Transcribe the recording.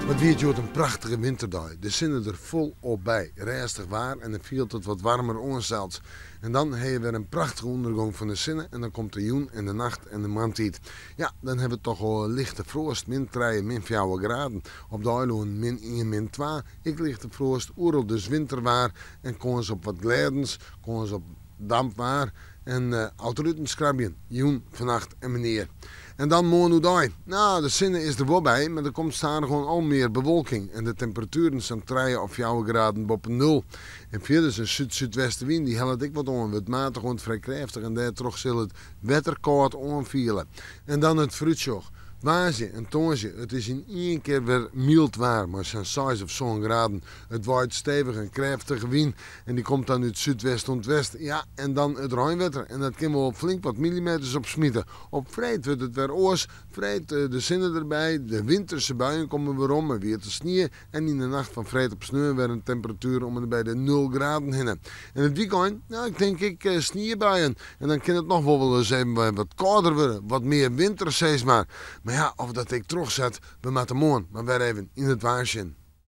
Wat wie it hjoed in prachtige winterdei. De sinne der folop by. Rêstich waar en it fielt it wat waarmer oan sels. En dan ha je wer in prachtige ûndergong fan de sinne en dan komt de jûn en de nacht en de moarntiid. Ja, dan ha we toch al lichte froast, min trije, min fjouwer graden. Op de eilânen min ien, min twa. Ek lichte froast, oeral dus winterwaar en kâns op wat glêdens, kâns op damp waar en autoruten skrabjen, jûn, fannacht en menear. En dan moarn oerdei. No, de sinne is der wol by, mar der komt stadichoan al mear bewolking en de temperatueren sa'n trije of fjouwer graden boppe nul. En fierders in súd-súdwestewyn, dy hellet ek wat oan, wurdt matich oant frij krêftich en dêrtroch sil it wetter kâld oanfiele. En dan it foarútsjoch. Woansdei en tongersdei, it is yn ien kear wer myld waar mei sa'n seis of sân graden. It waait stevich in krêftige wyn en dy komt dan út súdwest oant west. Ja, en dan it reinwetter en dat kin wol flink wat millimeters opsmite. Op freed wurdt it wer oars. Freed de sinne derby, de winterse buien komme werom mei wiete snie en yn de nacht fan freed op sneon wer in temperatuer om en by de nul graden hinne. En it wykein, no ik tink ek sniebuien. En dan kin it noch wol wolris even wer wat kâlder wurde, wat mear winter sis mar. Mar ja, of dat ek trochset, we moatte moarn mar wer even yn it waar sjen.